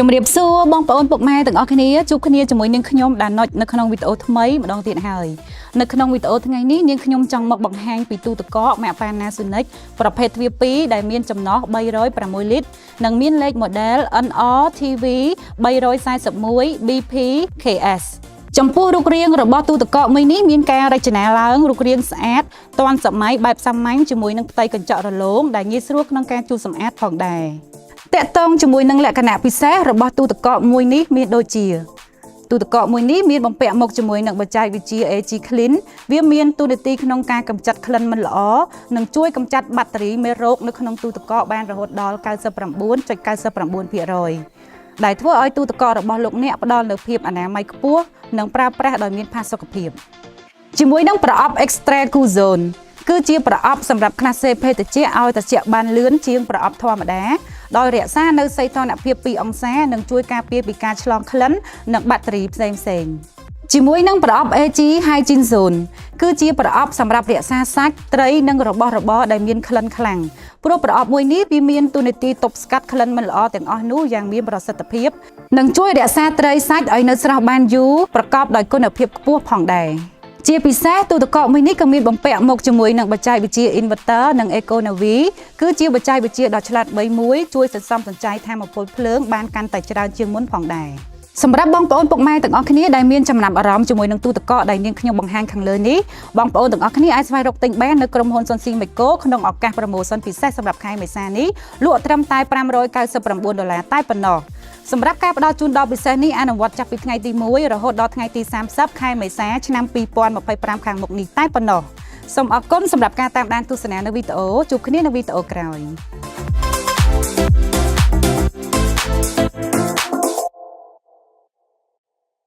ជំរាបសួរបងប្អូនពុកម៉ែទាំងអស់គ្នាជួបគ្នាជាមួយនាងខ្ញុំដាណុចនៅក្នុងវីដេអូថ្មីម្ដងទៀតហើយនៅក្នុងវីដេអូថ្ងៃនេះនាងខ្ញុំចង់មកបង្ហាញពីទូទឹកកកម៉ាក Panasonic ប្រភេទទ្វារ2ដែលមានចំណុះ306លីត្រនិងមានលេខ model NR TV 341 BP KS ចំពោះរូបរាងរបស់ទូទឹកកកមួយនេះមានការរចនាឡើងរូបរាងស្អាតទាន់សម័យបែបសាមញ្ញជាមួយនឹងផ្ទៃកញ្ចក់រលោងដែលងាយស្រួលក្នុងការជូតសម្អាតផងដែរតាក់ទងជាមួយនឹងលក្ខណៈពិសេសរបស់ទូទឹកកកមួយនេះមានដូចជាទូទឹកកកមួយនេះមានបំពាក់មកជាមួយនឹងបច្ចេកវិទ្យា AG Clean វាមានតួនាទីក្នុងការកម្ចាត់ក្លិនមិនល្អនិងជួយកម្ចាត់បាក់តេរីមេរោគនៅក្នុងទូទឹកកកបានរហូតដល់99.99%ដែលធ្វើឲ្យទូទឹកកករបស់លោកអ្នកផ្ដល់នូវភាពអនាម័យខ្ពស់និងប្រើប្រាស់ដោយមានផាសុកភាព ជាមួយនឹងប្រអប់ Extra Cool Zone គឺជាប្រអប់សម្រាប់ក្លាសេភេសជ្ជៈឲ្យត្រជាក់បានលឿនជាងប្រអប់ធម្មតាដោយរក្សានៅសីតុណ្ហភាព2អង្សានិងជួយការពារពីការឆ្លងក្លិននិងបាក់តេរីផ្សេងៗជាមួយនឹងប្រអប់ AG Hygiene Zone គឺជាប្រអប់សម្រាប់រក្សាសាច់ត្រីនិងរបស់របរដែលមានក្លិនខ្លាំងព្រោះប្រអប់មួយនេះវាមានតួនាទីទប់ស្កាត់ក្លិនមិនល្អទាំងអស់នោះយ៉ាងមានប្រសិទ្ធភាពនិងជួយរក្សាត្រីសាច់ឲ្យនៅស្រស់បានយូរប្រកបដោយគុណភាពខ្ពស់ផងដែរជាពិសេសទូទឹកកកមួយនេះក៏មានបំពាក់មកជាមួយនឹងបច្ចេកវិទ្យា inverter និង Econavi គឺជាបច្ចេកវិទ្យាដ៏ឆ្លាតវៃមួយជួយសន្សំសំចៃថាមពលភ្លើងបានកាន់តែច្រើនជាងមុនផងដែរសម្រាប់បងប្អូនពុកម៉ែទាំងអស់គ្នាដែលមានចំណាប់អារម្មណ៍ជាមួយនឹងទូទឹកកកដែលនាងខ្ញុំបង្ហាញខាងលើនេះបងប្អូនទាំងអស់គ្នាអាចស្វែងរកទិញបាននៅក្រុមហ៊ុន Sun Sing Meko ក្នុងឱកាស promotion ពិសេសសម្រាប់ខែមេសានេះលក់ត្រឹមតែ599ដុល្លារតែប៉ុណ្ណោះសម្រាប់ការផ្ដល់ជូនដល់ពិសេសនេះអនុវត្តចាប់ពីថ្ងៃទី1រហូតដល់ថ្ងៃទី30ខែមេសាឆ្នាំ2025ខាងមុខនេះតែប៉ុណ្ណោះសូមអរគុណសម្រាប់ការតាមដានទស្សនានៅវីដេអូជួបគ្នានៅវីដេអូក្រោយ។